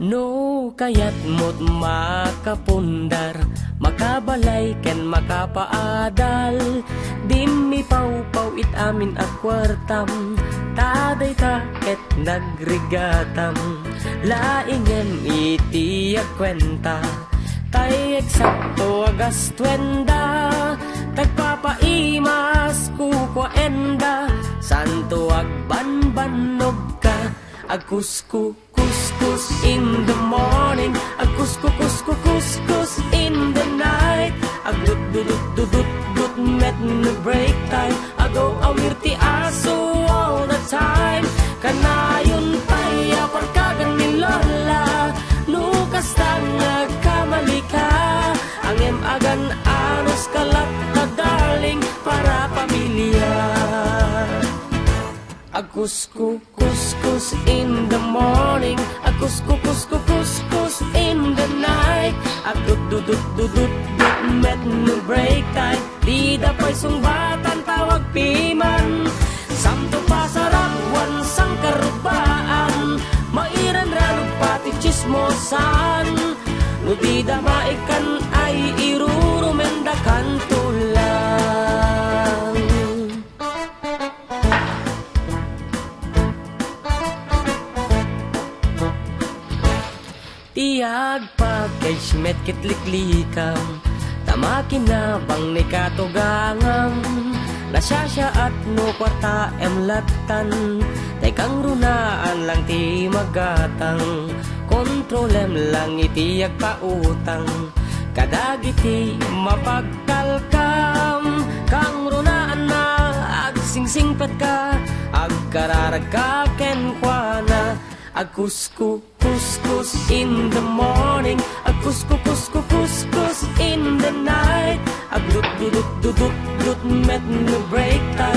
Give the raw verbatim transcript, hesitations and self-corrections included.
No kayatmo't makapundar, makabalay ken makapaadal, dimmi pawpaw it amin a kuartam, ta dayta ket nagrigatam. Laingem iti agkuenta, tay eksakto a gastuenda, tagpapaimas kukuaenda, santo agbanbannogka, agkusku Kuskus in the morning, agkusku, kusku, kuskus in the night. Agdut, dudut, dudut, dut, met no break time. Agaw, awir ti aso all the time. Kanayon pay a parkagan ni Lola, no kasta nga agkamali ka. Angem agan-anos ka latta, darling, para pamilya. Agkusku, kuskus in the morning. Agkusku, kusku, kuskus in the night. Agdut, dudut, dudut, dut, met no break time. Dida pay sungbatan tawag piman. Samto pasarag wan sangkarubaan. Mairanranog pati chismosan. No dida maikkan ay irurumenda kanto lang. Ti agpackage met ket liklikam, ta makinabang ni katugangam. Nasiasiaat no kuartaem lattan, tay kangrunaan lang ti magatang. Kontrolem lang iti agpautang kadagiti mapagtalkam. Kangrunaan na agsingsingpetka, agkararagka kenkuana. Agkusku, kuskus in the morning. Agkusku, kusku, kuskus in the night. Agdut, dudut, dudut, dut, met no break time.